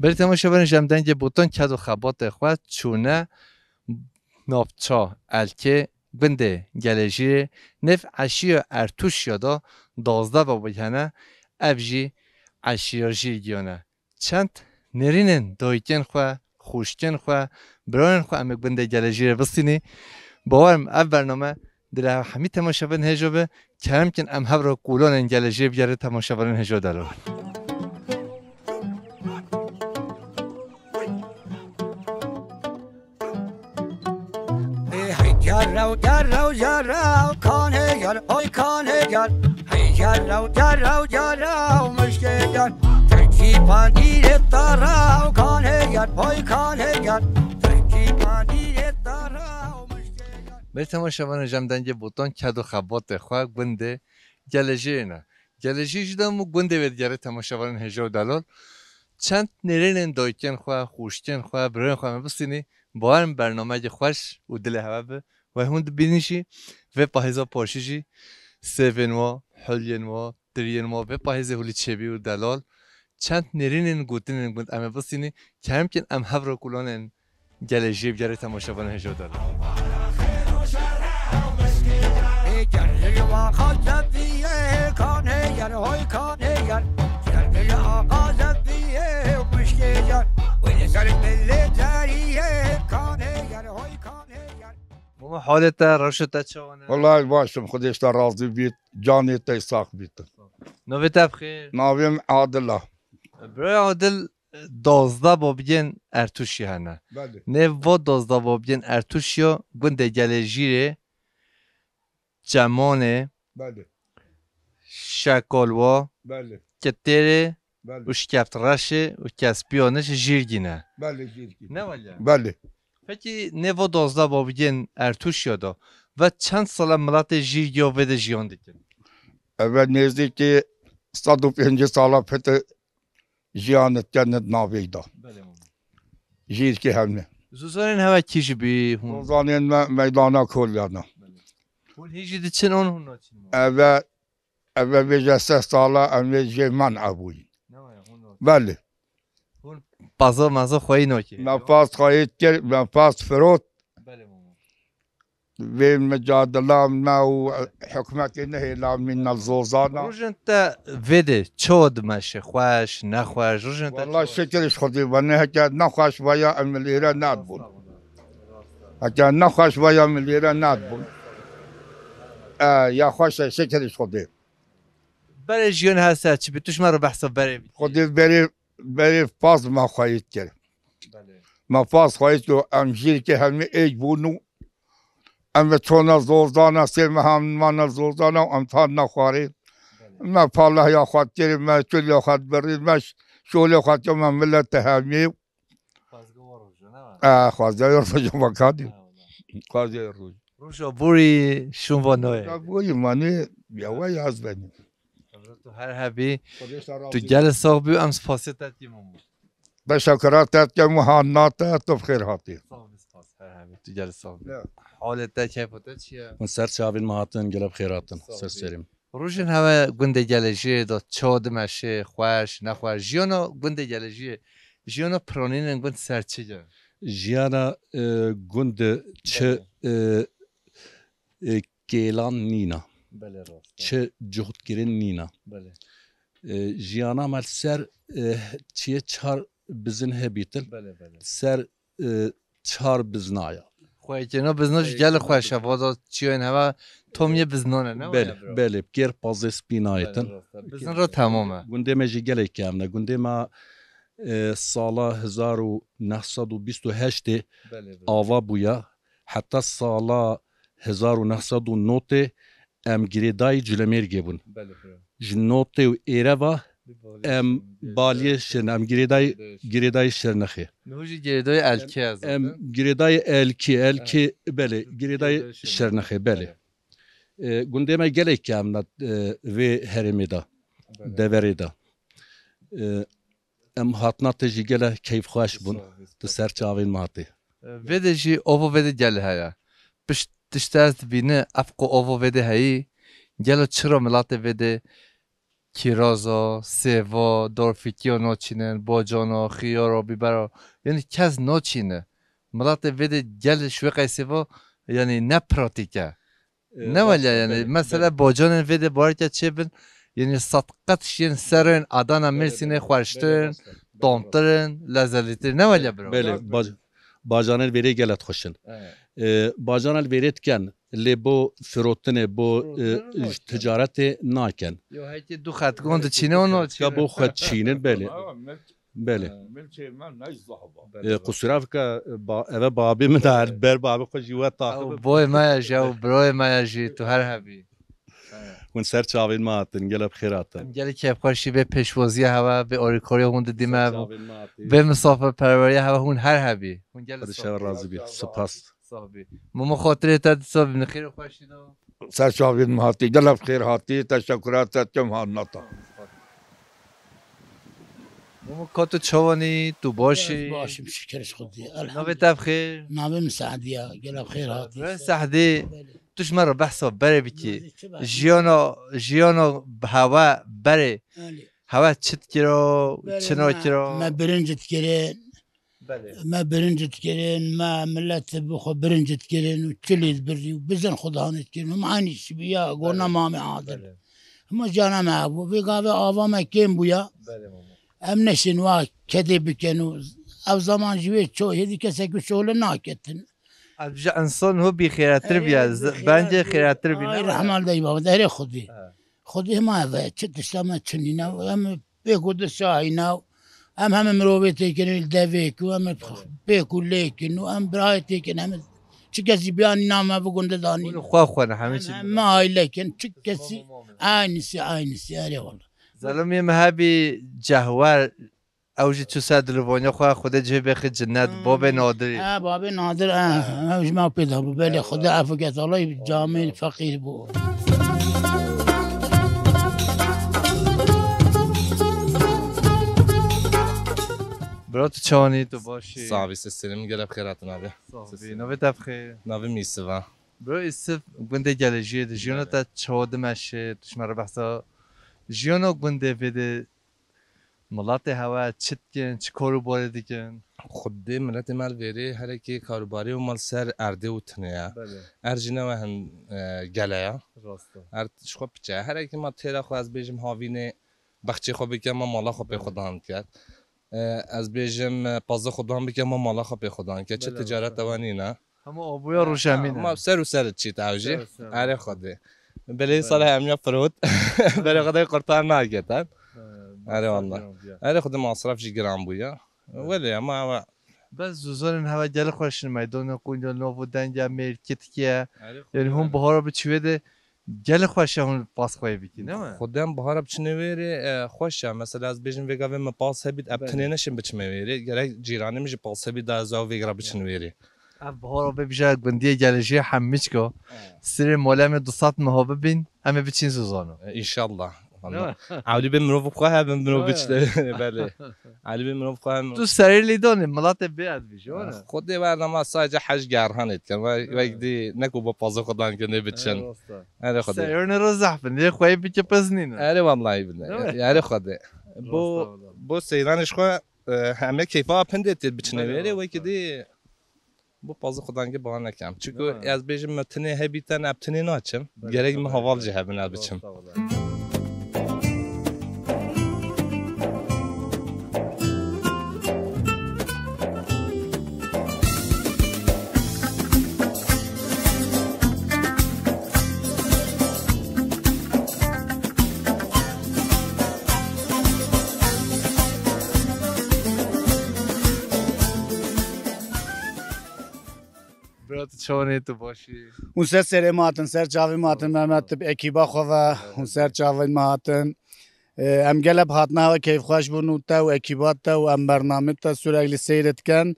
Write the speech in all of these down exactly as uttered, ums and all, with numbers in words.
Belê temaşevanên ji em dengê botan ked û xebatê xwe çûne navça Elkê gundê Gelejîrê nêv eşîya Ertûşya de dazdeh babî hene, ev jî eşîya Jîrgiyan e. Çend nêrînên dayikên xwe, xwişkên xwe, birayên xwe em ê gundê Gelejîrê bistînî. Bawer im ev bername dilê hemî temaşevanên hêja be. Kerem kin em hev re kolanên Gelejîrê bigere temaşevanên hêja delal. Hey, hey, gel rew, gel rew, gel rew, kanê gel, oy kanê gel. Hey, gel rew, gel rew, gel rew, mişkê gel. Tirkî pandîrê te rew, kanê gel, oy kanê gel. Tirkî pandîrê te rew, mişkê gel. Belê temaşevanên ji em dengê botan ked û xebatê xwe gundê Gelejîrê ne. Gelejîr jî dem û gundê wê digere temaşevanên hêja û delal. Çend nêrînên dayikên xwe, xwişkên xwe, birayên xwe em ê bistînî. Bawer im bernameyekî xweş û dilê hewe bi. Wê hûn dibînin jî vê pahêza paşî jî sêvên wa, huliyên wa, tiriyên wa, vê pahêzê hûlî çêbî û delal. Çend nêrînên gotinên gund em ê bistînî. Kerem kin em hev re kolanên Gelejîrê bigere temaşevanên hêja delal. Mama, halê te, rewşa te çawa ne? Wellahî baş im, Xwedê ji te razî bît, canê te sax bît. Navê te bi xêr? Navê min Adil e. Birayê Adil, dozdeh babiyên Ertûşî hene. Belê. Nêv va dozdeh babiyên Ertûşiya gundê Gelejîrê, Çemanê, Belê. Şekalwa, Belê. Kitêrê Belê. Û Şikeftreşê û Kespiyanê ji Jîrgî ne. Belê, Jîrgî. Ne wele? Belê. Pekî nêv va dozdeh babiyên Ertûşiya de ve çend sala miletê Jîrgiya vê de jiyan dikin? Eve nêzîkî sed û pêncî sala pete jiyan dikene di navê de. Belê mama. Jîrkê hemî. Zozanên hewe kî jî bî hûn? Zozanên me meydana Kolya de. Belê. Hûn hîn jî diçin an hûn naçin mama? Eve, eve vêje sed sala em vê jê men ebûyîn. Ne waya, hûn naçin. Belê. Hûn paza maza xweyî nakê. Me paz xweyî kir, me paz firot. Belê mama. Vê micadila me û hikûmetê nehêlamîne zozana. Rojên te vê de çawa dimeşe? Xweş, nexweş, rojên te Walla çawa? Şikir ji Xwedê be, ne heke nexweş veya em li êre nedibûn. Heke nexweş veya em li êre nedibûn. E, ya xweş e, şikir ji Xwedê. Berê jiyan her ser çi bî, tu ji me re behsa berê bikî. Xwedê berê, berê paz me xweyî kir. Belê. Me paz xweyî kir, em Jîrkê hemî êk bûn û Em ve çona zozana, sê meha min mane zozana û em tan nexwarê. Belê. Me palehiya xwe dikirê, me çolya xwe dibirî, me ş-, şolê xwe dikir, me milete hemî. Xwezge wa rojo, ne? E, xwezge wa rojo me kadî. Ha, wala. Xwezge wa rojo. Roja borî şûn va noyê. Roja borî manê, ya we yaz benî. Roja tu her hebî. Xwedê te razî Tu gel sax bî, em spasê te tî mamo. Beşa kira te dikem û hanna te, tu bi xêr hatî. Sağ ol, spas. Her hemî tu gel sağ ol. Ya. Halê te, keyfa te çi ye? Hûn ser çavên me hatin, gelek bi xêr hatin. Sağ ol. Ser serê min. Rojên hewe gundê Gelejiyê de çawa dimeşe, xweş, nexweş. Jiyana gundê Gelejiyê, jiyana piranînên gund ser çi ye? Jiyana, e, gund çi, Belê. e, e, kêlan nîna. Belê, rast e. Çi cuhdkirin nîna. Belê. E, jiyana me li ser, e, çiyê çar bizin hebîtin. Belê, belê. Ser, e, çar biznaya. Xweyekêna bizna jî Xweyekêna gelek xweş e. Bizna. Vada çiyên heva tom yê biznan e, ne waya bira? Belê, belê. Kêr pazê spînayetin. Belê, rast e. Bizin re temam e. Gundê me jî gelek kevn e. Gundê me, e, sala hezar û neh sed û bîst û heştê Belê, belê. Ava bûya. Heta sala hezar û neh sed û notê em girêdayî Culemêrgê bûn. Belê, bira. Ji notê û êre ve Bi baliyê em şin, baliyê girêdayî şin, em girêdayî, girêdayî şin. Girêdayî Şirnexê. Niho jî girêdayî Elkê ez Em zaten. girêdayî Elkê, Elkê, Evet. belê, girêdayî Girêdayî Şirnexê. Şirnexê, belê. Belê. E, gundê me gelek kevn e, e, vê herêmê de, Belê. deverê de. E, em hatina te jî gelek keyfxweş bûn. Sağ ol, Di ser çavên me hatî. Vê de jî, ava vê de gel heye. Pişt tiştê ez dibîni, ev ku ava vê de heyî, gelo çira milatê vê de kîraza, sêva, darfîkiya naçînin, bacana, xiyara, bîbera. Yanî kes naçîne. Miletê vê de gel ji wê qeysê ve, yanî ne pratîk e. E, Ne rast wele e, yanî. Belê, Mesela belê. bacanên vê de bareke çêbin, yanî sed qet şiyên serên Adana Belê, Mêrsînê belê, xweştir belê, in, rast e. Belê, rast e. tamtir in, lezzelîtir. Ne wele bro? Belê, bac-, bacanên vêrê gelek xweş in. Evet. E, bacanên vêrê diken, lê bo firotinê, bo, e, Firotinê nakin. ticaretê nakin. Yo, hekî du xetgon Belê, diçîne, tu onu xetka çîne. bo xwe çînin, belê. Ama milk, Belê. e, milkê me ne zahba. Belê, E, bro. qusura bike, ba-, eve babê min de Belê. ber babê xwe jî we taxir Ew bû. boyê me ye jî, ew broyê me ye jî, tu her hebî. Hûn ser çavên me hatin, gelek xêr hatin. Em gelek kêfxweşî vê pêşwaziya hewe, vê alîkariya hûn didî me, Ser çavên me hatî. vê misafirperweriya hewe hûn her hebî. Hûn gelek Xwedê sax şev bî. razî bî. Spas. Sax bî. Momo xatirê te di sax bî, xêr û xweşî de. Ser çavên me hatî, gelek xêr hatî, teşekkura te dikim hatna te. Momo ka tu çawanî, tu baş î? Ez baş im, şikir ji Xwedê. Navê te bi xêr? Navê min Se'diya, gelek xêr hatî. Be Se'dî, Belê. tu ji me re behsa berê bikî. Belê, çi behsî? Jiyana, jiyana bi hewe berê. Belê. Hewe çi dikira, Belê, çi me, nakira? me birinc dikirin. Belê. Me birinc dikirin, me millet bi xwe birinc dikirin û çilî dibirî û bizin xwe dihanê dikirin. Him aynî şibiya gona Belê. mamê adil. Belê. Hima cana me hebû. Vê gavê ava me kêm bûya. Belê mama. Em neşin wa kedê bikin û ev zaman ji wê ço-, hêdî kesek û şole naketin. Ez ji insan ho bîxêretir Ey, bîya. bence xêretir bî, Ay, ne? Rehmal dey baba, derê Xwedê. He. Xwedê hema ve, çi tişta me çi nîne, em pêk û dişahîne, em heme mirovê têkirin li devêk û em pêk û lêkin û em birayê têkin, em çi kesî biyanî name bi gunde danî. Hûn xwe xwe ne, hemî çi Em, em me aile kin, çi kesî Mama, mama. aynisi, aynisi, erê wala. Zelomê me hebî cehwer, ew jî çû ser dilivaniya xwe, Xwedê cihê bêxî cinnet, Hmm. babê Nadirî. Ha, babê Nadir, ha, Ha. ew ji me pê de bû. Belê, Eyvallah. Xwedê efû ke talay camê feqîr bû. Bira tu çawanî, tu başî? Sax bî, siz selim, gelek xêr hatin abi. Sax bî, navê te bi xêr? Navê min Yusuf e. Bira Yusuf, gundê Gelejiyê de jiyana Belê. te çawa dimeşe, tu ji me re behsa jiyana gundê vê de Miletê hewe çi dikin, çi karûbarê dikin? Xwedê miletê me li vêrê herekê karûbarê û mal ser erdê û tinê ye. Belê. Er jî ne we hin, e, gele ye. Rast e. Er ji xwe piçe ye. Herekê me têra xwe ez bêjim havînê bexçê xwe bike, me mala xwe pê Belê. xwe dan diket. E, ez bêjim, e, pazê xwe dan bike, me mala xwe pê xwe dan diket. Çi Belê, ticaret rast e. ewe nîne. Hema abuya rojemîn e. Ma ser û ser çît ew jî. Ser û ser. Erê Xwedê. Belê Belê. sala hemiya firot. Berê Xwedê qurtar naketin. He, Erê masraf wallah. giran bûye. Erê Xwedê masraf jî giran bûye. Belê. Welê ama ama. Bes zûzanên hewe gelek xweş in, meydana qûnca navo denge mêrkitikiye. Erê Yanî Xwedê hûn wele. bihara biçî wê de gelek xweş e hûn pas xwe bikî, ne mi? Xwedê em bihara biçine wê rê, e, xweş e. Mesela ez bêjim vê gavê min pas hebît, eb Belê. tinê neşin biçime wê rê. Gerek cîranê min jî pas hebît da ez ew vê gira biçin wê rê. Ev bihara bê bije gundiyê Gelejiyê Hemîçka. He. Sirê mole me du sed meha bibîn, em ê biçîn Zozano. E, înşallah. Wallah. Ewlî bê mirov xwe hebin, mirov He. biçte. Belê. Ewlî bê mirov xwe hebin. Tu serê lê danê, miletê bê ez bijî, were? Xwedê werdama sadece hej gerhanê dikin. He. Wek dî neko bo pazê xwe dan ke nê biçin. He, rast e. Erê Xwedê. Seyirne re zehf in, lê xweyê bike pez nîne. Erê wallahî bile. Değil mi? Erê Xwedê. Bo, Rast e, wallahî. bo seyran ji xwe, e, heme keyfa pindê tê biçine Belê, wê rê, rast wekî e. dî bo pazê xwe dan ke bahane kem. Çünkü Değil mi? ez bêjim me tinê hebîten, eb tinê naçim. Belê, Gerek me tabii, heval evet. jî hebin ez biçim. Rast e, wallahî. Bira tu çawanê, tu başî? Hûn ser serê me hatin, ser çavê me hatin, Mehmet, tu bi ekîba xwe ve, hûn ser çavên me hatin. Ee, em gelek hatine hewe keyfxweş bûn û te û ekîba te û em bernamê te sürekli seyr dikin.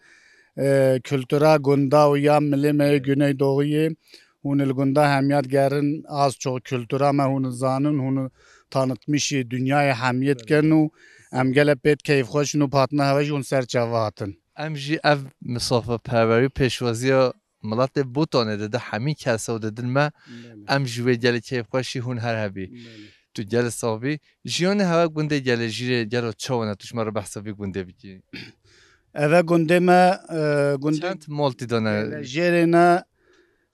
Ee, kultura gunda û ya milê me yê Güneydoğuyê. Hûn li gunda hemiya digerin, az çok kultura me hûn zanin, hûn tanıtmışî dünyayê hemiyê dikin û em gelek pê keyfxweş in û bi hatine hewe jî hûn ser çava hatin. Em jî ev misafirperwerî û pêşwaziya miletê Bûtanê dide hemî kesa û didin me. Belê. Em ji wê gelê keyfxweşî hûn her hebî. Belê. Tu gelê sax bî. Jiyanê hewe gundê Gelejêrê gelo çawa ne? Tu ji me re behsa vî gundê bikî. Eve gundê me, e, gundê Çend mal tê de ne? Gelejêrê ne,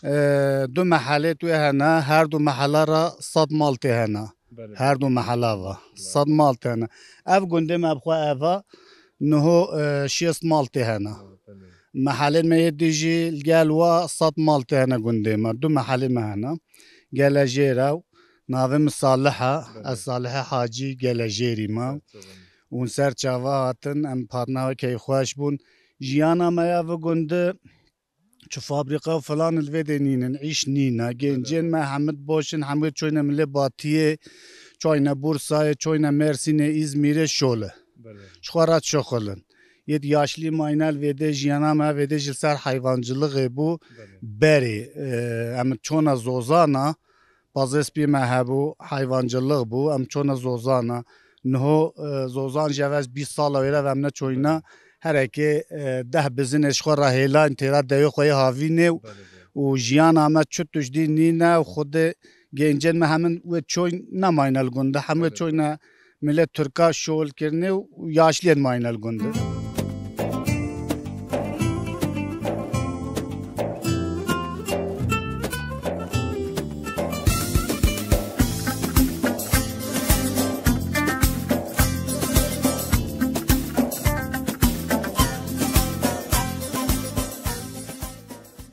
e, du mehelê tu hene, her du mehela re sed mal tê hene. Belê. Her du mehela va. Belê. Sed mal tê hene. Ev gundê me bi xwe eva, niho, e, şêst mal tê hene. Belê. Mehelên me yê dî jî li gel wa sed mal tê hene gundê me. Du mehelê me hene. Gelejêr e, navê min Salih e. Belê. Ez Salihê Hacî Gelejêrî me. Ser çavan. Hûn ser çava hatin, em partner keyfxweş bûn. Jiyana me ya vi gundi çi fabrîka û filan li vê de nînin, îş nîne. Gencên me hemid boş in, hemû çoyne milê Batiyê, çoyne Bursayê, çoyne Mersînê, Îzmîrê şole. Belê. Ji xwe re şixulin. Yêt yaşlî mayne li vê de jiyana me vê de ji ser heyvancilixê bû. Belê. Berê, e, em çona zozana, pazê spî me hebû, heyvancilix bû, em çona zozana. Niho, e, zozan jî ev ez bîst sala wêre ve em neçoyna. Herekê, e, deh bizinê ji xwe re hêlayn têra dewê xwe yê havînê û, Belê, belê. Û jiyana me çi tiştî nîne û xwedê gencên me hemin wê çoyn nemayne li gund de. Hem wê Belê, çoyne belê. Millet Tirka şol kirine û yaşliyên mayne li gund de.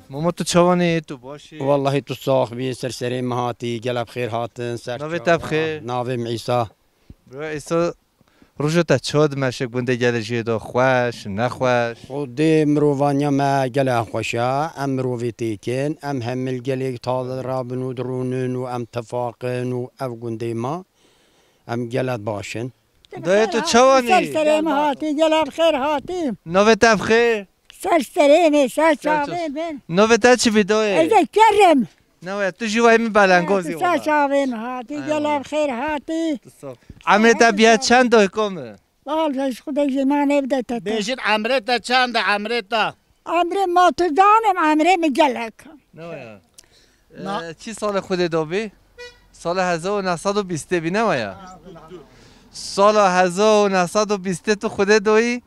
Mama, tu çawanî, tu başî? Wallahî tu sax bî, ser serê min hatî, gelek xêr hatin, ser Navê te bi xêr? Navê min Îsa. Bira Îsa, roja te çawa dimeşe gundê Gelejêrê de, xweş, nexweş? Xwedê mirovaniya me gelek xweş e, em mirovê têkin, em hemil gelêk tade rabin û dirûnin û em tifaqin û ev gundê me, em gelek baş in. Dayê tu çawanî? Ser serê min hatî, gelek xêr hatî. Navê te bi xêr? Ser serê min, ser çavê min. Navê te çi bî dayê? Ez ê Kerim. Ne waya, tu jî wayî min belengozî wala. Ser çavê min hatî, gelek xêr hatî. Emrê te biya çend dayko min? Vallahi ji Xwedê jî îmanê bide te. Bêjin emrê te çend e, emrê te? Emrê ma tu zanim, emrê min gelek. Ne waya? Na- Ee, çi salê Xwedê dobî? Sala hezar û neh sed û bîstê bî, ne waya? Sala hezar û neh sed û bîstê tu Xwedê doyî,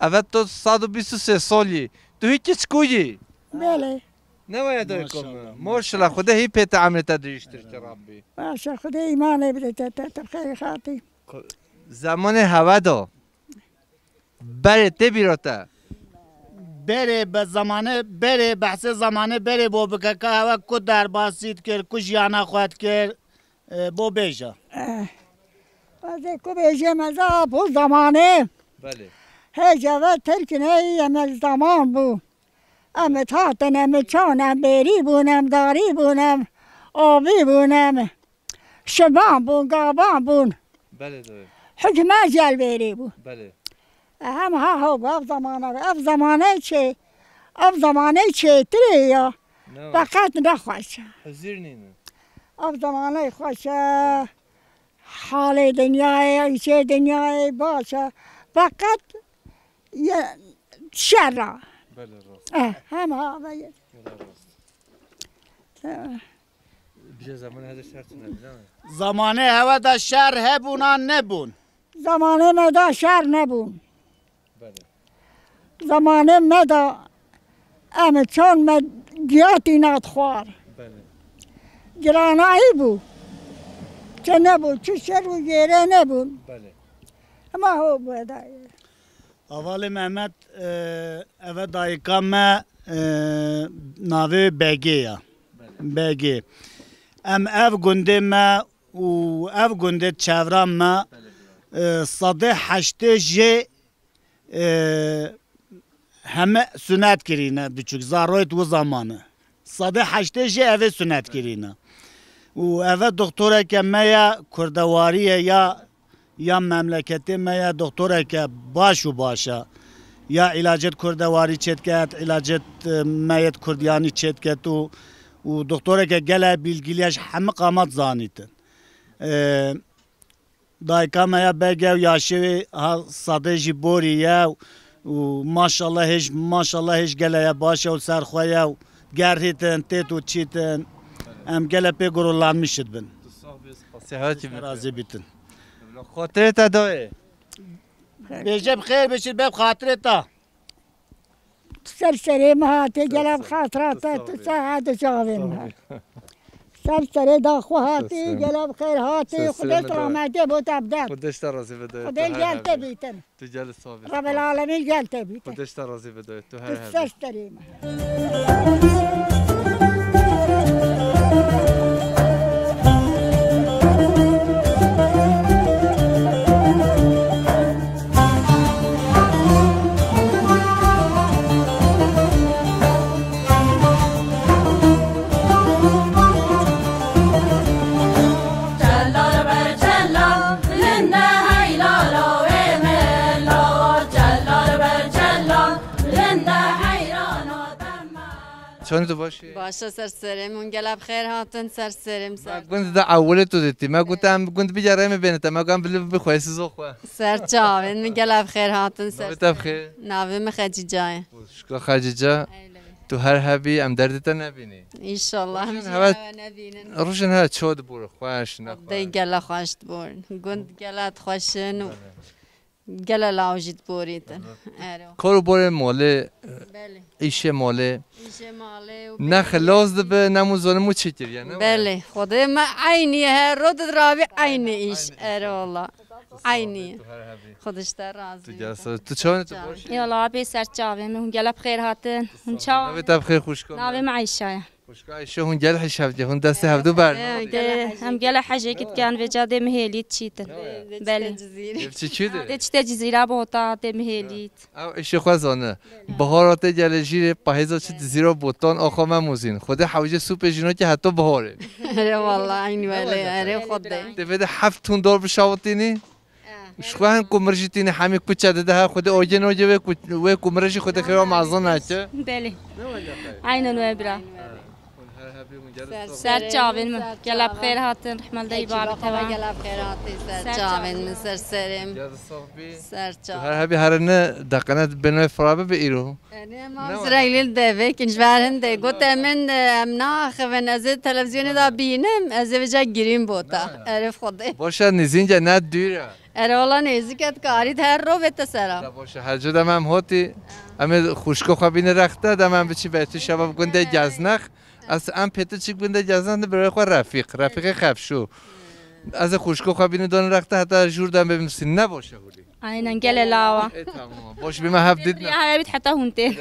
evet tu sed û bîst û sê salî. Tu hî kiçkû yî. Belê. Ne waya dayko min? Maşallah. Maşallah, Xwedê hî pê te emrê te dirîjtir ki Rabbî. Maşallah, Xwedê îmanê bide te, te, te xêr hatî. Zemanê hewe de. Berê tê bîra te? Berê be zamane, berê behsê zamane berê bo bike ka hewe ku derbasî dikir, ku jiyana xwe dikir, e, bo bêje. Eh. Ez ê ku bêjim ez a bo zamane. Belê. Hêj eve Tirk neyî em ez zaman bû. Em ê hatin, em ê çan, em bêrî bûn, em darî bûn, em avî bûn, em şivan bûn, gavan bûn. Belê dayê. Hikmet jî el bêrî bû. Belê. E, hem ha ho, ev zamane, ev zamane çê, ev zamane çêtirê ya. Ne? Feqet ne xweş e. Hizir nîne. Ev zamane xweş e. Halê dinyayê, îşê dinyayê baş e. Feqet ye, şer e. Belê, rast. Eh, hem ha ve ye. Belê, rast. Eh. Bije zamanê hede şer tune bî, ne? Zamanê hewe de şer hebûn an nebûn? Zamanê me de şer nebûn. Belê. Zamanê me de em çan me giya tîna dixwar. Belê. Giranahî bû. Çi nebû, çi şer û gêre nebûn. Belê. Hema ho bû hedayê. Avalê Mehmet, e, eve dayika me, e, navê Begê ya. Belê. Begê. Em ev gundê me û ev gundê çevra me, Belê, belê. E, sedê heştê jê, e, heme sunet kirîne biçûk, zaroyê di wi zamanê. Sedê heştê jê evê sunet kirîne. Û eve doktoreke me ya kurdewarî ye ya ya memleketê me ya doktoreke baş û baş e. Ya îlacêt kurdewarî çêdiket, îlacêt, e, me yêt kurdiyanî çêdiket û, û doktoreke gele bîlgîlî ye, ji hemî qamat zanîtin. E, dayika me ya Bege û yaşê wê ha sedê jî borî ye û maşallah hêj, maşallah hêj gele ye baş e û ser xwe ye û gerhîtin, têt û çîtin. Em gele pê gururlanmiş dibin. Tu sax bî, spas. Seha çi Razî bitin. Xotirê te dayê. Bêje bi xêr biçin be bi xatirê te. Tu ser serê min hatî, gela bi xatira te, tu ser hedi çavên min. Ser serê da xwe hatî, gela bi xêr hatî, Xwedê selametê bo te bide. Xwedê ji te razî be dayê. Xwedê gel te bîtin. Tu gel sax bî. Rebel Alemîn gel te bîte. Xwedê ji te razî be dayê. Tu her Tu hebî. Ser serê me. Çawnî tu baş î? Baş e, ser serê min. Gela bi xêr hatin, ser serê min. Me gund de ewilê tu dîtî. Me got em gund bigerê me bêne te. Me got em bi li bixwe sizo xwe. Ser çavên min, gela bi xêr hatin, ser Navê te bi xêr? Navê min Xecîca ye. Şikla Xecîca. Eyle. Tu her hebî, em derdê te nebînî. Înşallah, em Rojên jî hewe, hewe nebînin. Rojên hewe çawa dibûr, xweş, nexweş? Dey gela xweş dibûr. Gund gela dixweşin û Belê. Gela law jî diborîtin. Ero. Kar û borê malê, Belê. Îşê malê. Îşê malê û Ne bêrî xilas dibe, ne mû zanim û çi kiriye, ne waya? Belê. Xwedê me eynî ye, her roj di ravî eynî îş. Eynî îş. Ero wala. Eynî. Tu her hebî. Xwedê ji te razî Tu be. gel sağ ol. Tu çawa ne, tu baş î? Yala abê ser çavê min. Hûn gela bi xêr hatin. Hûn çawa? Navê te bi xêr xwişka me? Navê min Eyşa ye. Xwişka Eyşe, hûn gel hej hevdî, hûn destê hevdû bernadin. Em gele hejekî dikin, vêca dê min hêlî çîtin. Belê. Dê çi çî de? Dê çite Cizîra bota, dê min hêlît. Ew Eyşe xwe zane. Bihara tê gele jîrê pahêza çi Cizîra botan, axa me muzîn. Xwedê hewce sûpê jînokê heto biharê. Erê wala, eynî wele, erê Xwedê. Tê vê de heft tûn dor bişawitînî? Ji xwe hin ku mir jî tînî hemî kuçe dide ha, Xwedê ogê nogê wê ku-, wê ku mir jî Xwedê xêra mezin nake. Belê. Aynen wê bira. Hûn her hebî, hûn gelin sax bin. Ser çavên min. Gela bi xêr hatin, rehmel dey babê te. Gela bi xêr hatî, ser çavên min, ser serê min. Gelin sax bî. Ser çav. Tu her hebî, here ne deqene bêne fira bibe îro. Em zireyli devêkin ji ber hindê. Gote min, e, em naxivin, ez ê televîzyonê de bînim, ez ê vêca girîn bota. Erê Xwedê. Baş e, nêzînce ne dûr e. Erê wala nêzîk e, dikarî her ro bête sera. Da baş e, her cû de em hotî. Em ê xwişko xwe bîne rexte, de em biçî betî şeva bi gundê Geznex. Ez em pêtir çik gundê Geznex, ne birayê xwe Refîq. Refîqê Xefşû. Ez ê xwişko xwe bîne don rexte, heta jûr de em bê misîn. Ne baş e hûlî. Aynen, gele lawa. E, tamam. Boş bî me hev dît ne. Ya, hev dît heta hûn tê.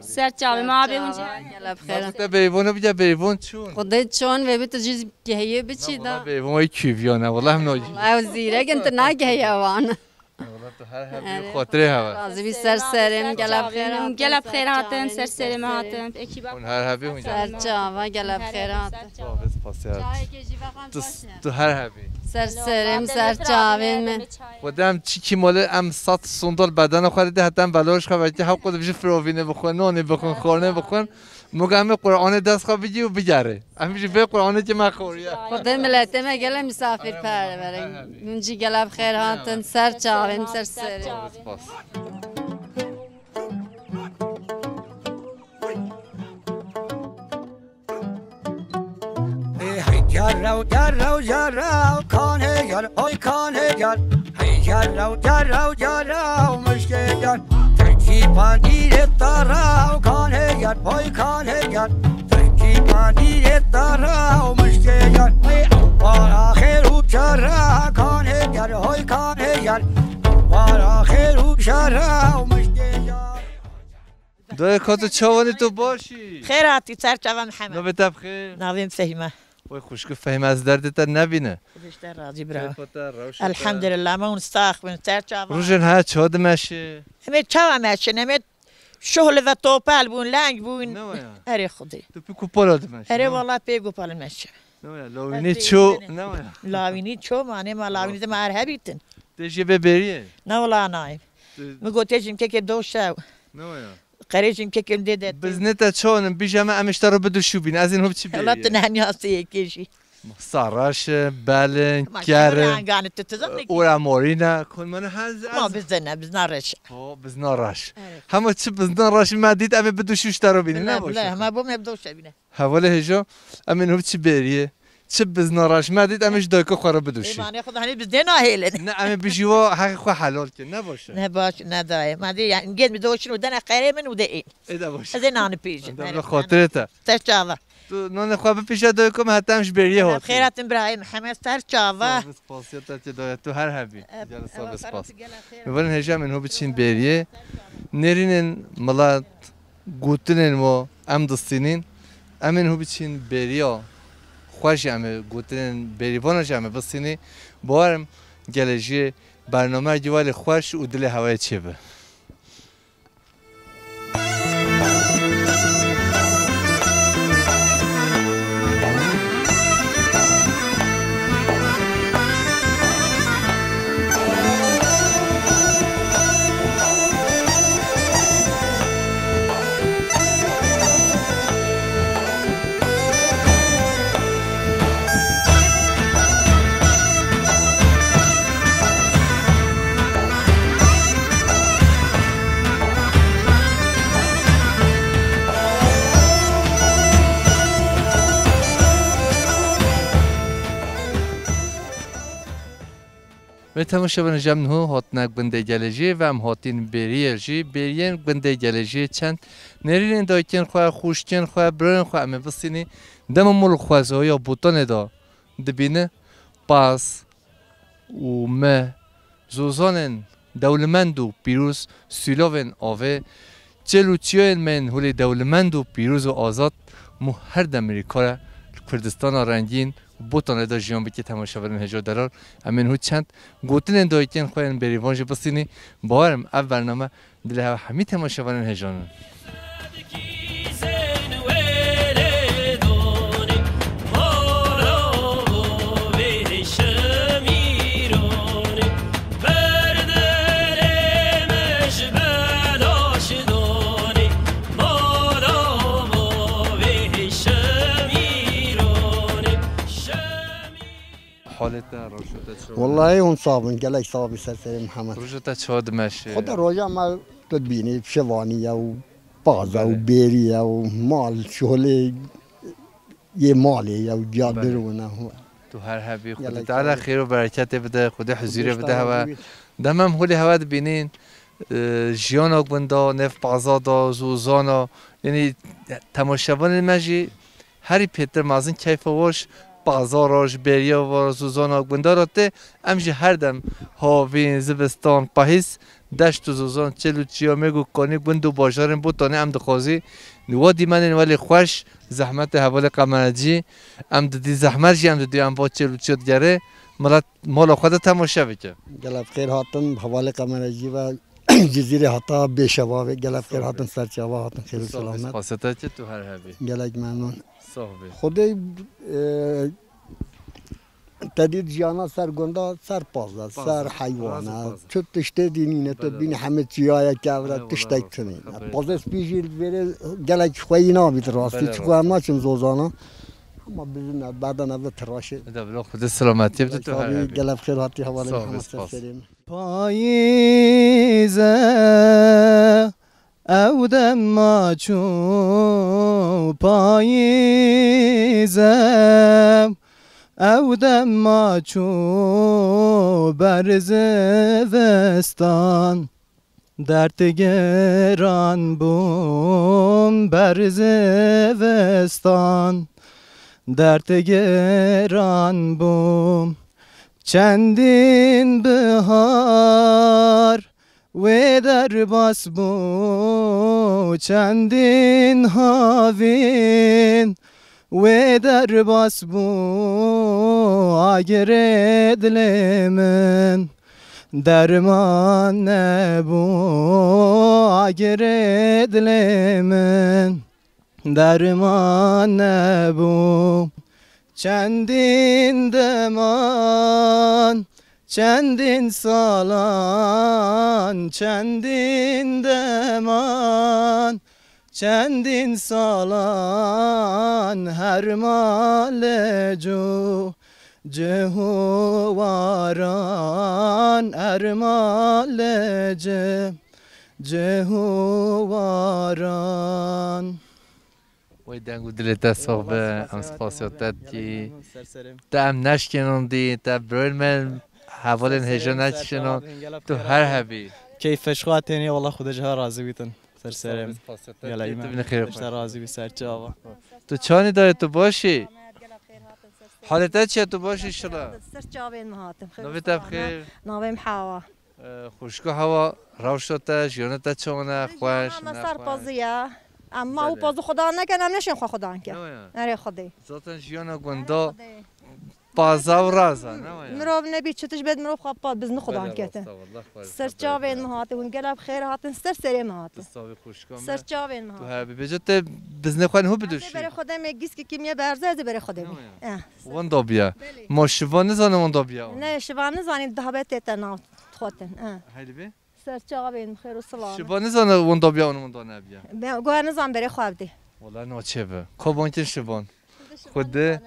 Ser çavê me abê hûn jî. Gele bi xêr. Te beyvon bî, beyvon çûn. Xwedê çon ve bî, tu jî gehiyê biçî da. Beyvon wê kîviyan e, wala hem nojî. Ew zîrek in, tu nagehiye wan. Wala tu her hev bî, xotirê hev e. Razî bî, ser serê min, gele bi xêr hatin. Gele bi xêr hatin, ser serê me hatin. Ekîba. Hûn her hev bî, hûn. Ser çava, gele bi xêr hatin. Spas, spas ya. Çayekê jî vexwe. Tu, tu her hebî. Ser serê min, ser çavê min. Xwedê em çikî malê em sed sundal bedena xwe dide, heta em veloj xwe vekî, hew qut ji firovînê bixwin, nonê bixwin, xornê bixwin. Muga em ê Qur'anê dest xwe bigî û bigerê. Em jî vê Qur'anê ki me xoriye. Xwedê miletê me gele misafirperwer in. Hûn jî gele bi xêr hatin, ser çavê min, ser serê. Spas. Hey, hey, gel raw, gel raw, gel raw, kanê gel, oy kanê gel. Hey, gel raw, gel raw, gel raw, mişkê gel. Tirkî pandîrê te raw, kanê gel, oy kanê gel. Tirkî pandîrê te raw, mişkê gel. Hey, ew para xêr û şer e, kanê gel, oy kanê gel. Ew para xêr û şer e, mişkê gel. Dayê, ka tu çawanî, tu baş î? Xêr hatî, ser çava Mihemed. Navê te bi xêr? Navê min Fehîme. Wey xwişkî Fehîme, ez derdê te nebîne. Xwedê ji te razî bira. Keyfa te, rewşa te? Elhamdulillah, me hûn sax bin, ser çava. Rojên ha çawa dimeşe? Em ê çawa meşin? Em ê şohle ve topal bûn, leng bûn. Ne waya? Erê Xwedê. Tu pê ku pala dimeşe? Erê wala pê ku pala meşe. Ne waya? Lawînî ço, ne waya? Lawînî ço, ma ne ma lawînî de ma her hebîtin. Tê jê bê bêriyê? Ne wala nayê. Min got tê jim kekê doşew. Ne waya? Qerê jim kekê dê de. Biznê te çon in, bîje me em ji te re bidu şûbîn. Ez ên hop çi bêriyê? Wala tu nehniya sê yekê jî. Sarraş e, belin, kerin. Ora morîna, kon mane hez. Ma bizne, bizna reş. Ho, bizna reş. Evet. Hema çi bizna reş me dît, em ê bidu şû ji te re bînin, ne boş. Hema bo me bidu şû bîne. Hevalê hêja, em ên hop çi bêriyê? çi bizna raş me dît, em ê ji dayika xwe re bidûşî. Ê, manê xwe de henî biz dê nahêlin. Ne, em ê bijî wa heqê xwe helal kin, ne baş e? Ne baş, ne dayê. Me dê, yani, gel mi doşin û dene qerê min û de ên. Ê de baş. Ez ê nanî pêjin. Em de Merhaba. Xatirê te. Te çava. Tu nanê xwe bipêşe dayika me, heta em ji bêriyê hatin. Xêr hatin birayê Mihemed, ser çava. Spas, spasiya te tê dayê, tu her hebî. Gel spas. Min verin hêja min hû biçîn bêriyê. Nêrînên milet gotinên wan em distînîn. Em ên hû biçîn bêriya xwe jî em ê gotinên bêrîvana jî em ê bistînî. Bawerim gelê jî bername giwalê xweş û dilê hewayê çêbi. Wê temaşevanên jem niho hatine gundê Gelejiyê ve em hatîn bêriyê jî. Bêriyên gundê Gelejiyê çend nêrînên dayikên xwe, xûşkên xwe, birayên xwe em ê bistînî. Dema mol xwezaya Botanê de dibîne, pas û me zozanên dewlemend û pîroz, sûlovên avê, çêl û çiyayên me yên holê dewlemend û pîroz û azad, mo her demirî kare li Kurdistana rengîn, Botanê de jiyan bike. Temaşevanên hêja delal, em ên hû çend gotinên dayikên xwe yên bêrîvan jî bistînî. Bawerim ev bername dilê hev hemî temaşevanên hêjan in. Halê te, roja te çawa? Wellahî hûn sax bin, gelek sax bî ser serê Mihemed. Roja te çawa dimeşe? Xwe de roja me tu dibînî şevanî ye û paza û Belê. Bêrî ye û mal şolê yê malê ye û giya Belê. Birûne. Tu her hebî, Xwedê Gelek Teala sax bî. Xêr û bereketê bide, Xwedê huzûrê bide hewe. Demem holê hewe dibînîn, e, jiyana gunda, nêv paza da, zozana, yanî temaşevanên me jî Herî pêtir mezin keyfa we ji pazara, ji bêriya ve, zozana gundara tê. Em jî her dem havîn, zivistan, pahîz, deşt û zozan, çêl û çiya, mêg û kanî, gund û bajarên Botanê em dixwazî. Wa dîmenên welê xweş, zehmetê hevalê Qemerecî. Em didî zehmet jî em didî em va çêl û çiya digerê. Milet mala xwe de temaşe bike. Gelek xêr hatin, hevalê Qemerecî ve Cizîrê hata bê şevavê, gelek xêr hatin, ser çava hatin, xêr û selamet. Spas e, tu her hebî. Gelek memnun. Sax bî. Xwedê, e, te dît jiyana ser gunda, ser pazda, ser heywana, tu tiştê dî nîne, tu bînî hemî çiyayek kevre, tiştek tunî. Pazê spî jî li vêrê gelek xweyî nabît rastî, çiku em naçin zozana. Ama bizin berdana ve tiraşê. Eda bila Xwedê selametiyê bide tu her hebî. Gelek xêr hatî hevalê Mihemed, ser serê min. Payîze ew dema çû, payîze ew dema çû ber zivistan. Dert giran bûm ber zivistan, dert giran bûm. Çendîn bihar wê derbas bû, çendîn havîn wê derbas bû, agirê dilê min derman nebû, agirê dilê min derman nebû. Çendîn deman, çendîn salan, çendîn deman, çendîn salan her malê cû, cih û waran, her malê cû, cih û waran. Wey deng û dilê te sox be, em spasiya te dikî. Te em neşkênon dî, te birên me hevalên hêja neşkênon. Tu her hebî. Keyf xwe tênî, wala Xwedê ji her razî bîtin. Ser serê min. Spasiya te Gela dikî, îmen. Tu bine xêr Xwedê xwe. Razî bî, ser çava. Tu çanî dayê, tu baş î? Halê te çi ye, tu baş î şila? Ser çavên min hatim. Navê te bi xêr? Navê min Hawa. Xwişko Hewa, rewşa te, jiyana te çawan e? Xweş, Jiyana me nexweş? Serpazî ye. Em ma û Belê. Pazî Xudan nekin, em neşên xwe Xudan kin. Ne waya? Erê Xwedê. Zaten jiyana gunda Erê Xwedê. Paza û raza, ne waya? Mirov nebî çi tişt bêt, mirov xwe pa bizni Xudan Belê, ketin. Rasta, wallah, xwe Ser rasta, çavên belê. Min hatin, hûn gelek xêr hatin, ser serê min hatin. Tu savê xwişka me. Ser çavên min Tu hatin. Hebî bêje te biznê xwe niho Em bidoşî. Berê Xwedê me gîskî kimiye berze, ez ê berê Xwedê Ne me. waya? Eh. Wan dabiya. Belê. Ma şiva nizane wan dabiya wan. Ne, şiva nizanî dabe tête nav xwetin. Eh. Hayli be? Ser çavên xêr û silan. Şiva nizane wan dabiya wan wan da nebiya. Ben goya nizan berê xwe bidê. Wala naçe be. Ko bankin şivan. Xwedê.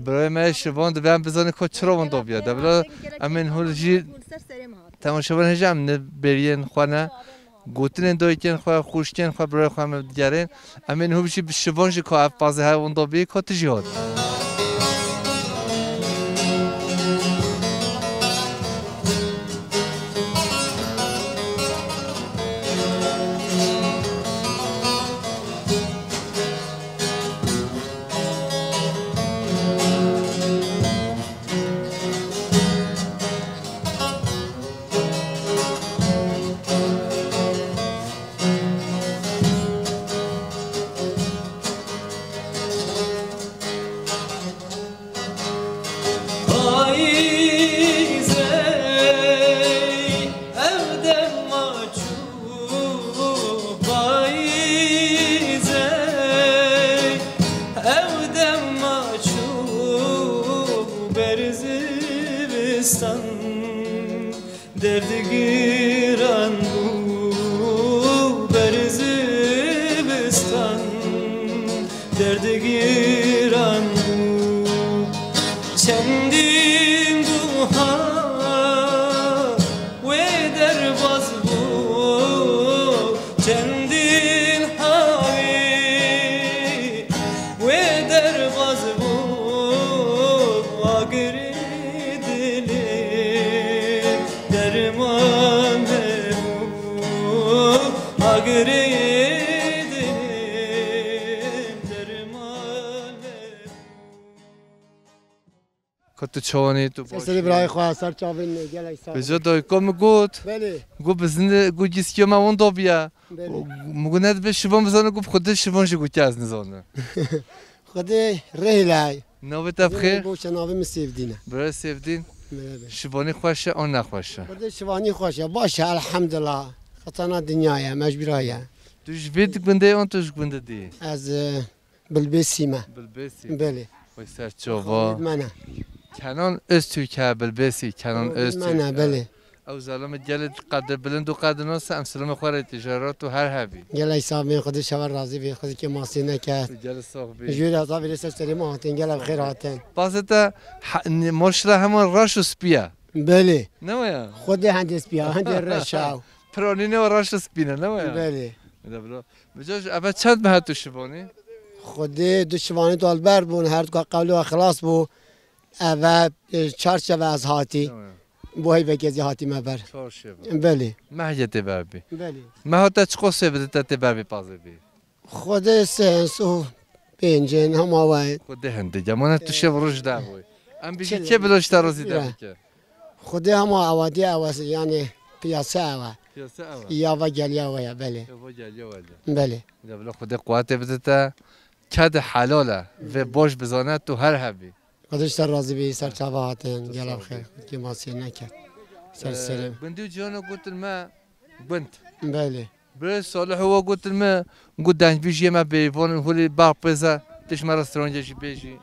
Birayê me şivan dibe em bizane ko çira wan dabiya. De bila em ên hûn jî Ser serê min hat. Temaşevan hêja em ne beriyên xwe ne. Gotinên dayikên xwe, xwişkên xwe, birayê xwe em digerên. Em ên hûn jî bi şivan jî ka ev pazê her wan da bî, ka tu jî hat. Payîzey, ev dema çû, payîzey, ev dema çû, ber zivistan. Derd giran bû ber zivistan, derd giran bû. Çendîn buha wê derbaz bû, çendîn hawî wê derbaz bû, agirê dilê derman hebû, agirê dilê derman hebû. Ka tu çawanî, tu Ser baş serê î? Birayê xwe, ser çavên gelek sağ ol. Beca dayika min got, Belê. Got bizin, got gîskiya me wan dabiya. Belê. Min got ne dibe şivan bizane, got bi xwe de şivan jî got ez nizane. Xwedê rêhîlay. Navê te bi xêr? Boşe navê min Sêvdîn e. Birayê Sêvdîn. Belê, belê. Şivanî xweş e, an nexweş e? Xwedê şivanî xweş e, baş e, elhamdulillah. Xetana dinya ye, mecbûra ye. Tu ji vê gundê an tu ji gundê dî? Ez, e, Bilbêsî me. Bilbêsî. Belê. Xwê ser çava. Xalid me ne. Kenan Öztürk he, Bilbêsî, Kenan Xalid Öztürk me ne, he. Belê. Ew zelame gelê qedir bilind û qedirnas e, em silamê xwe rê tijara tu her hebî. Gelek sax bin, Xwedê şever razî bî, Xwedê kê masî neket. Tu gelê sax bî. Jûrê hezar vêrê ser serê me hatin, gelek xêr hatin. Pazê te he-, n-, maşallah heman reş û spî ye. Belê. Ne waya? Xwedê hendê spî ya, hendê reş e. Piranî ne reş û spî ne, ne waya? Belê. De bro. Mica ji eve çend meh tu şivanî? Xwedê du şivanî tu alber bûn, her duka qewlê we xilas bû. Eve, e, çar şeve ez hatî. Tamam. Bo heyvekê ez ê hatîme ver. Çar şeve. Belê. Mehê tê ber bî. Belê. Meha te çiqo sê bide te tê ber bî pazê bî? Xwedê sê û pêncên hema we. Xwedê hindê. Gemane tu şev roj da boy. Em bijî Çi- çê bilo ji te razî Ya. debike. Xwedê hema ewa diye ewa yani piyasa ewa. Piyasa ewa. Ya va geliya we ya, belê. Ya va geliya we ya. Belê. Ya bila Xwedê quwetê bide te. Kedi helal e. Vê baş bizane tu her hebî. Xwedê ji te razî bî, ser çava hatin, Sağ gela ol. Xêr, kê masiyê neket. Ser Ee, serê. Gundî û ciyana gotin me gund. Belê. Birê Salih wa gotin me, got dengbîjiyê me bêvan holê bar pêze, tişt me restorantê jî bêjî.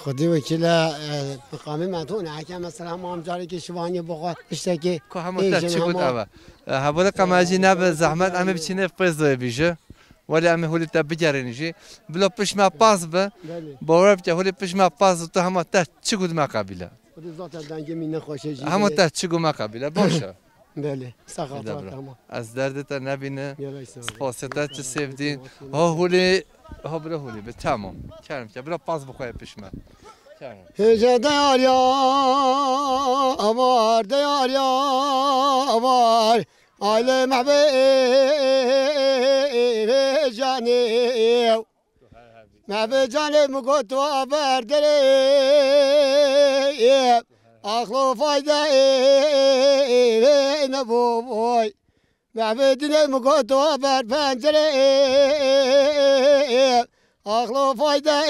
Xwedê wekîle, e, miqamê me tune, heke mesela hema em carekê şivaniyê bixwe, tiştekê Ka hema te bêjin çi got hema. Eve. E, hevalê qemecî nebe zehmet, em ê biçînê pêzoyê bîje. Welê em ê holê te bigerîn jî. Bila pişt me pas be. Belê. Bawer bike, holê pişt me pas be, tu hema te çi got me qebîle. Xwedê zaten dengê min nexweş e jî. Hema Belê. Te çi got me qebîle. Baş e. Belê. Saxa Eda bro. Tamam. Ez derdê te nebîne. Gelek sağ ol. Spasiya te çi sevdîn. Ha holê Ha, bira holê be, tamam. Kerem ke, bira pas bi xwe pişme. Kerem. Hêje de yar ya var, de yar ya var. Aile mehve canê. Mehve canê mi got wa ver derê. Axlo fayda ne bu boy. Mehve dine mi got wa ver pencere. Axlo fayda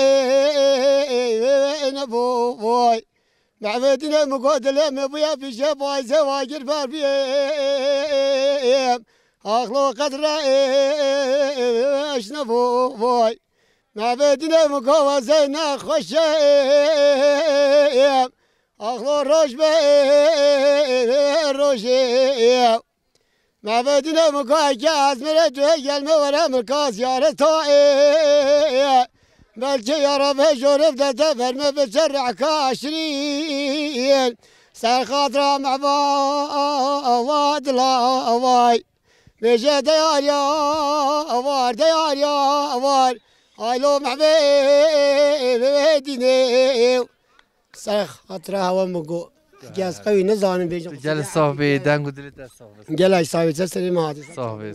ne bu boy. Mehve dine mi got le me buya pişe fayze wa gir ver biyem. Axlo qedre eşne bu boy. Mehve dine mi gava zeyne xweşe. Axlo roj be rojê. Mehve dine mi gava ke ez mere tu gelme were mi ka ziyareta. Belki yara ve jorif de te verme ve çerreka şirin. Ser xatra mehva dila vay. Vêje de yar ya var, de yar ya var. Aylo mehve dine. Ser xatra hewa mi go. Gez qewî nizanim bêjim. Gelek sax bî, deng û dilê te sax be. Gelek sax bî, te serê me hatî. Sax bî.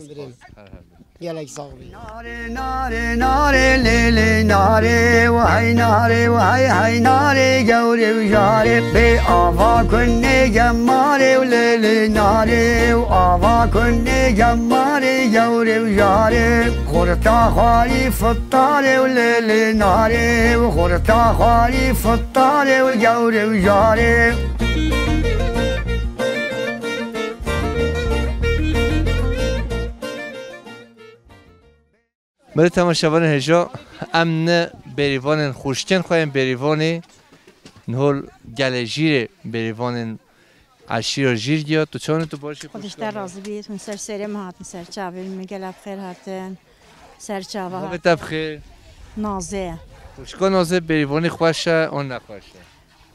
Gelek sax bî. Nare, nare, nare, lê, lê, nare, vay, nare, vay, hay, nare, gewre û jare, bê ava kunê gemare û lê, lê, nare, û ava kunê gemare, gewre û jare, xurta xwarî fitare û lê, lê, nare, û xurta xwarî fitare û gewre û jare. Belê temaşevanên hêja, em ne bêrîvanên xwişkên xwe yên bêrîvanê, nihol gelê jîrê bêrîvanên eşîra jîr giya. Tu çawan tu baş î? Xwedî ji te razî bît, hûn ser serê min hatin, ser çavê min, gelek bi xêr hatin, ser çava. Navê te bi xêr? Naze. Xwişka Naze, bêrîvanê xweş e, an nexweş e?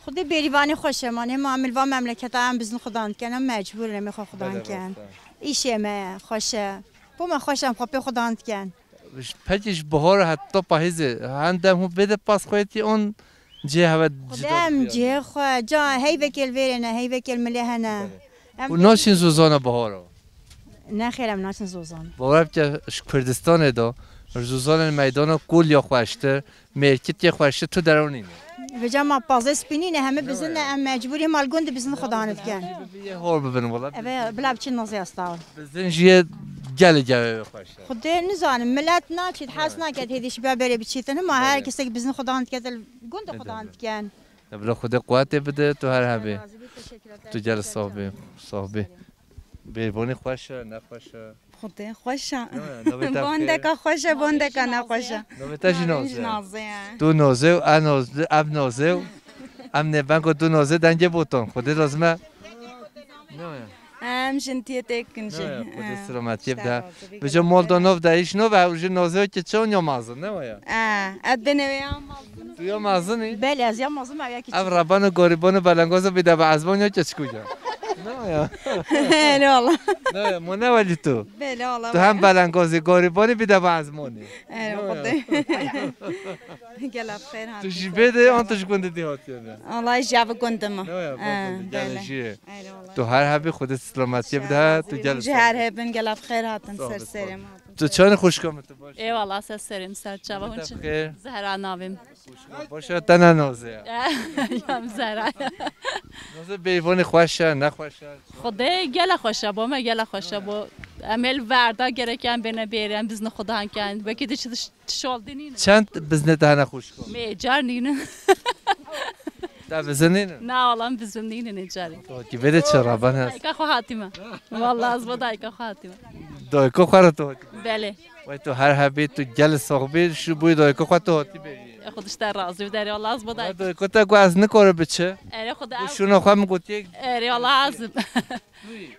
Xwedê bêrîvanê xweş e, ma nê ma em li va memleketa em bizin xudan dikin, em mecbûr in em ê xwe xudan Belê, dikin. Rast e. Îşê me xweş e. Bo me xweş em xwe pê xudan dikin. Pekî ji bihara heta pahîzê, hende hûn vê de pas xwe yetî on cihê hewe Xwedê cida em dibî cihê yani. Xwe, ca heyvekê li vêrê ne, heyvekê li milê hene. Belê. Em Hûn naçîn zozana bihara? Ne xêr, em naçin zozan. Bawer bike, ji Kurdistanê de, ji zozanên meydana kol ya xweştir, mêrkit ya xweştir tu derew nîne. Vêca ma pazê spî nîne, heme bizin ne, em mecbûrî mal gund bizin xudan dikin. Yê hor bibin wala. Eve bila biçin Nazê asta. Bizin jî yê gelê gevê xweş e. Xwedê nizanim, milet naçît, hes naket hêdî şibiya berê biçîtin. Hema her Belê. Kesek bizin xudan diket, gund Ede. Xudan dikin. Ya bila Xwedê quwetê bide, tu her hebê. Razî bî, teşekkür ederim. Tu gel sax bî, sax bî. Bêrvanî xweş e, nexweş e? Xwedê xweş e. Ne, navê te Bondeka xêr? Xweş e, bondeka nexweş e. Navê te jî Navê min jî Naze. Naze ye. Tu Naze û ev Naze, ev Naze û em nêvengo du Naze dengê botan. Xwedê lazim e. Ne ya? Em jin tiyê têkin jî. Ne ya, Xwedê He. Selametiyê Işte bide. Razı bir Bize gün. Molda nov de iş nov e, û jin Naze ki çon ya mazin, ne ya? E, ez dinê wê ya mazin. Tu ya mazin î? Belê, ez ya mazin me ya ki. Ev rabano goribano belengozo bir de be ezmon ya ki çikuya. Ne ya? Erê valla. Ne ya, mo ne wali tu? Belê valla. Tu hem belengozî, goribonî bir de be ezmonî. Erê Ne ya? Xwedê. Gelek xêr hat. Tu ji bê de an tu ji gundê dê hatiye ne? Allah ji ev gundê me. Ne ya, He, gundê, gel belê. Jî. Erê valla. Tu her hebî Xwedê selametiyê bide, tu gel. Ji her hebin gelek xêr hatin Sağ ol, ser sağ ol. Serê me. Tu çawanî xwişka min, tu baş? Eyvallah, ser serê min, ser çava hûn çi? Xêr. Zehra navê min. Baş e, te ne Naze ya? Ya, Zehra. Naze bêrvanî xweş e, nexweş e? Xwedê gele xweş e, bo me gele xweş e, bo em hêl verda gerek em bêne bêrê, em bizne xudan ken. Wekî di çi, çi şol dinîne. Çend bizne te hene xwişka? Mê car nîne. Te bizin nîne? Na, olam bizin nîne ne carê. Ki vede çi raban hest? Dayka xwe hatîme. Vallahi ez bo dayka xwe hatîme. Dayka xwe re tu hatîme? Belê. Wey tu her hebî, tu gel sax bî, şu bûyî dayka xwe tu hatî bêjî. Xwedê ji te razî bide, erê Allah ez bo dayka. Dayka te ku ez nikare biçi. Erê Xwedê Bu ez. Şuna xwe min gotiye. Erê Allah azim.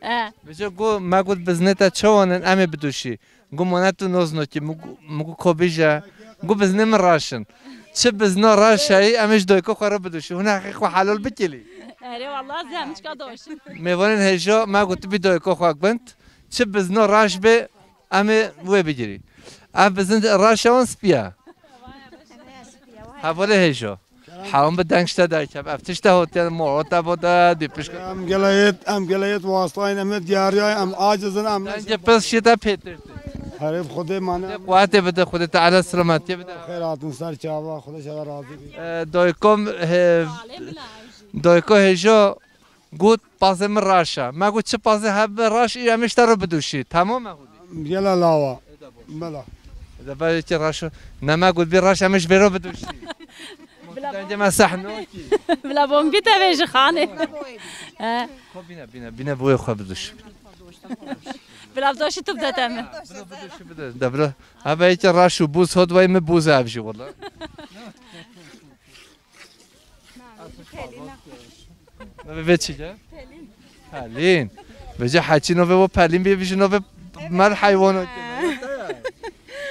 E. Biçe ku me got bizne te çawan in, em ê biduşî. Gu mane tu nozno ki, min gu, min gu ko bije, gu bizne min raşin. Çi bizna raşayî, em ê ji dayka xwe re biduşî. Hûn heqê xwe helal bikilî. Erê vallahi zehmişka doşin. Mêvanên hêja me got tu bî dayka xwe gund. Çi bizna raş be, em ê wê bigirî. Ev bizin raşa wan spî ye. Hevalê hêjo. Hewin bi deng ji te derkeve. Ev tişt te hotiye, moro te bo te, dî pişk. Em gelê yêt, em gelê yêt wastayên, em yêt diyariyayên, em aciz in, em Dengê pil şî te pêtir tê. Herê bi Xwedê mane. Xwedê quwetê bide, Xwedê Teala selametiyê bide. Xêr hatin ser çava, Xwedê ji we razî bî. E, dayko, he, dayko hêjo got, pazê min raş e. Me got, çi pazê hebe raş, î em ê ji te re bidûşî. Temam e hûdî. Gela lawa. Bela. De be ki raş o. Ne me got, bî raş em ê ji vê re bidûşî. Dengê me sehno ki. Bila bombî te vê ji xanê. He. Xwe bîne, bîne, bîne boyê xwe bidûş. Bila doşî tu bide te min. Bidûşî bide. De bila. Hebe ki raş û bûz hot vay mi bûz ev jî wala. Navê vê çi ye? Pelîn. Pelîn. Vêca heçî navê wo Pelîn bê, vêca navê mel heywan o.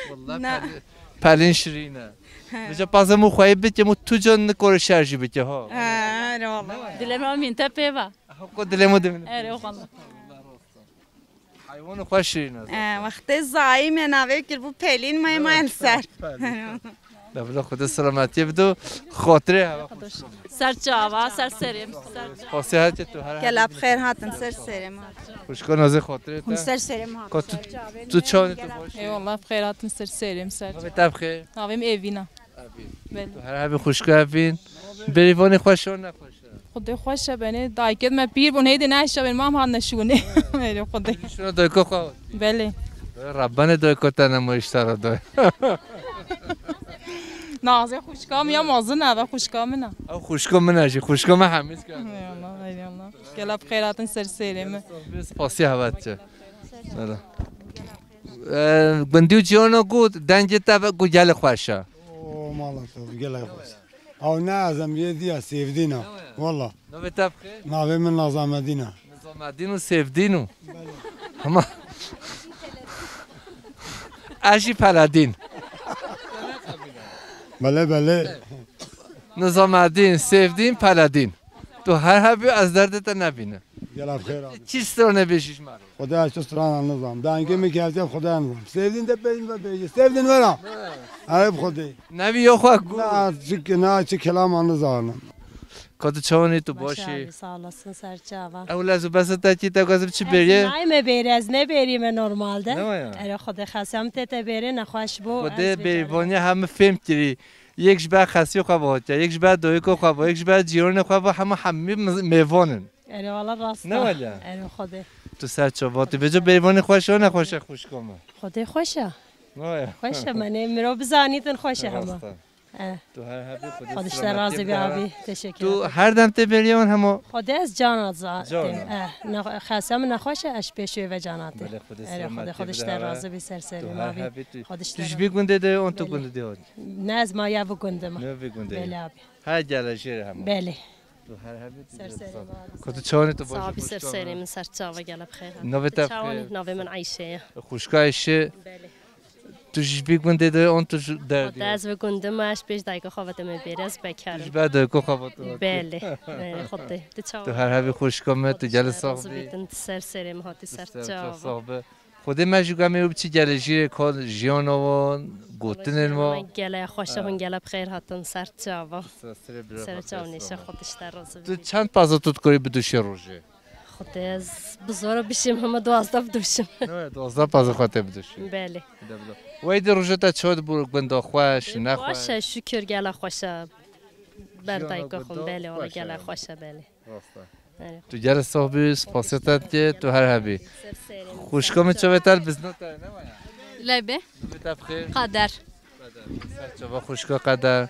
Wala Na. Pelîn, Pelîn şirîn e. Vêca pazem û xweyî bike, mu tu can nikore şerjî bike ha. Ha, erê wala. Dilê me mîn te pê ve. Heko dilê mo dimîne. Erê wala. Heywanê xwe şirîn e. E, wextê zayî me navê kir bû Pelîn, me ma li ser. Pelîn. De bila Xwedê selametiyê bide, xatirê heve xweş. Ser çava, ser serê min, ser çava. Xwesê her ke tu her Gela bi xêr hatin ser serê min. Xwişko nazê xatirê te. Hûn ser serê min hatin. Ka tu, tu çawanî tu baş? Eyvallah, bi xêr hatin ser serê min, ser çava. Navê te bi xêr? Navê min Evîna. Evîn. Belê. Tu her hebî xwişko Evîn. Bêrîvanê xweş an nexweş e? Xwedê xweş e benê. Dayikê me pîr bûn, hêdî neşewên mam han neşûnê. Erê Xwedê. Şuna dayika xwe. Belê. Rabbanê dayika te nema îştara day. Nazê xwişka min ya mazin e, ve xwişka min e. Ew xwişka min e jî, xwişka me hemîz kir. Ey Allah, ey Allah. Gela bi xêr hatin ser serê min. Spasiya hevat çi. Bela. E, gundî û ciyana got, dengê te ve got gelê xweş e. O, mala te, gelek xweş. Ew ne ez em yê diya Sêvdîn a. Wala. Navê te bi xêr? Navê min Nazamedîn e. Nizamedîn û Sêvdîn û. Hema. Ez jî Peledîn. Belê, belê. Nizamedîn, Sêvdîn, Peledîn. Tu her hebî ez derdê te nebînim. Gela bi xêr abi. Çi stranê bêjî ji me re? Xwedê ez çi strana nizam. Dengê min kevtê Xwedê nizam. Sêvdîn de peyîn ve bêjî. Sêvdîn vera. Erê bi Xwedê. Nevî yo xwe ku. Na çi, na çi kelama nizanim. Ka tu çawanî, tu baş Baş ê? Abi, sağ olasın, ser çava. Ew lez û bes te kî te gazib çi bêriye? Nayme bêrî, ez ne bêrî me normalde. Ne wa ya? Erê Xwedê xesem te te bêrê nexweş bû. Xwedê bêrîvaniya hemî fêm kirî. Yek ji ber xesiyê xwe ve hatiye, yek ji ber dayika xwe ve, yek ji ber cîranê xwe ve, hema hemî mêvan in. Erê wala rast e. Ne wele? Erê Xwedê. Tu ser çava, tu vêca bêrîvanê xweş e, nexweş e xwişka me? Xwedê xweş e. Ne wele? Xweş e, me nê mirov bizanîtin xweş e hema. Rast e. Eh. Tu her hebî Xwedê Xwedê ji te selametiyê razî bî bide. Abi. Teşekkür ederim. Tu her dem tê bêriya wan hema? Xwedê ez cana zaten. Cana. Eh, ne, xesem nexweş e, ez pêşê ve cana tê. Belê, Xwedê Erê Xwedê, selametiyê Xwedê ji bide te heve. Razî bî ser serê Tu her abi. Hebî tu. Xwedê ji te Tu ji razî. Bî gundê de, on tu Belê. Gundê de. Ne ez ma ya bi gundê ma. Ne bi gundê. Belê abi. Her gele jêr hema. Belê. Tu her hebî tu Ser jêr serê sağ. Abi. Ka tu çawanî tu baş Sağ ol, bir ser serê min ser çava gele bi xêr. Navê te bi xêr? Navê min Ayşe ye. Xwişka Ayşe. Belê. Tu ji bî gundê de on tu ji derdî. Hatta ez ve gundê ma, ez pêş dayka xwe ve te me bêrez bekarim. Tu ji ber dayka xwe ve te. Belê. Belê, xwedê. Tu çawa? Tu her hebî xwişka me, tu gel sağ bî. Ser serê min hatî ser çava. Sağ be. Xwedê me jî gamê û biçî gelê jîrê kol jiyana wan, gotinên wan. Gelê xweş e, hûn gelê bi xêr hatin ser çava. Ser çav nêşe xwe tişte razî bî. Tu çend paza tu dikorî bidûşê rojê? Xwedê ez bi zora bişim hema duwazdeh bidûşim. Ne, duwazdeh paza xwe tê bidûşî. Belê. Wey di rojê te çawa dibû gunda xweş, nexweş? Xweş e, şükür gelê xweş e. Ber dayka xwe belê, wala gelê xweş e belê. Rast e. Erê. Tu gelê sax bî, spasiya te dike, tu her hebî. Xwişka min çavê te li bizna te, ne waya? Lebe. Navê te bi xêr? Qeder. Qeder. Ser çava xwişka Qeder.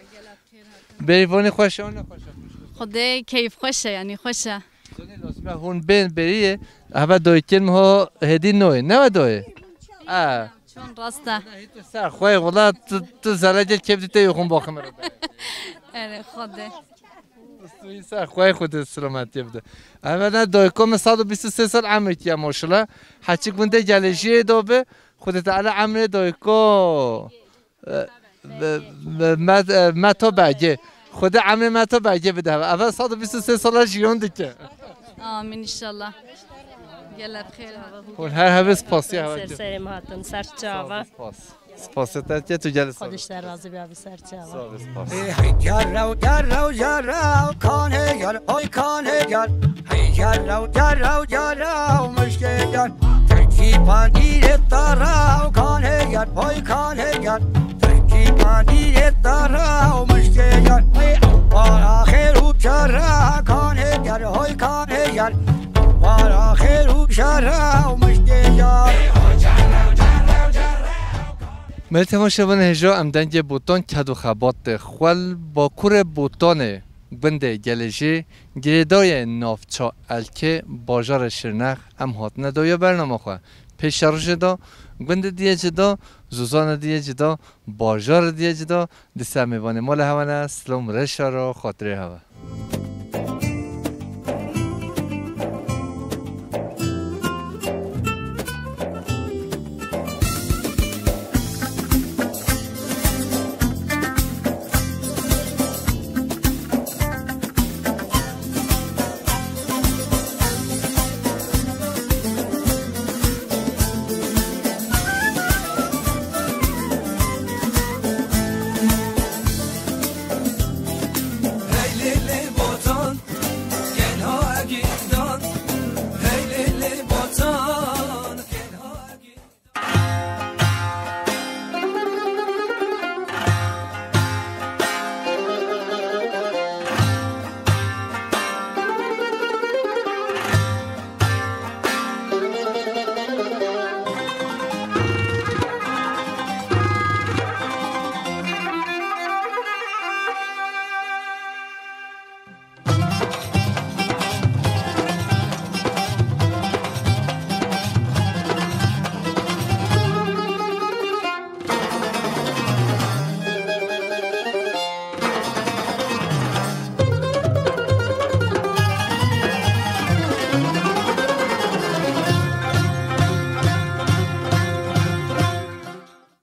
Bêrîvanê xweş e, ne xweş e xwişka? Xwedê keyf xweş e, yanî xweş e. Zanî lazim e hûn bên berî, hebe doytên ho hêdî noyê. Ne we doyê? E. Çon rast e. Hî tu ser xwe, wala tu, tu zerrecê kevdî te yê xûn baxime re. Erê, Xwedê. Tu yê ser xwe, Xwedê selametiyê bide. Eve ne dayko min sed û bîst û sê sal emir kiye maşallah. Heçik gundê gelê jiyê do bi. Xwedê Teala emrê dayko. E, me, me, me to belge. Xwedê emrê me to belge bide. Eve sed û bîst û sê sala jiyan dike. Amîn inşallah. Gele bi xêr hava. Hûn her heve spasiya hava. Ser serê me hatin, ser çava. Spas. Spasê te, tu gelî sağ ol. Xwedîş te razî be abi, ser çava. Sağ ol, spas. Hey, gerrew, gerrew, gerrew, kanê ger, oy kanê ger. Hey, gerrew, gerrew, gerrew, mişkê ger. Tirkî pandîrê te rew, kanê ger, oy kanê ger. Tirkî pandîrê te rew, mişkê ger. Hey, ew para xêr û şer e, kanê ger, oy kanê ger. Ew para xêr û şer e, mişkê ger. Belê temaşevanê hêja, em dengê Botan ked û xebat tê xwe li bakurê Botanê gundê Gelêjê, girêdayê navça Elkê, bajarê Şirnex, em hatine dawiya bernama xwe. Pêşerojê de gundê diyê cida, zozanê diyê cida, bajarê diyê cida, dîsa mêvanê mala hewa ne, Silom Reşa re, xatirê hewa.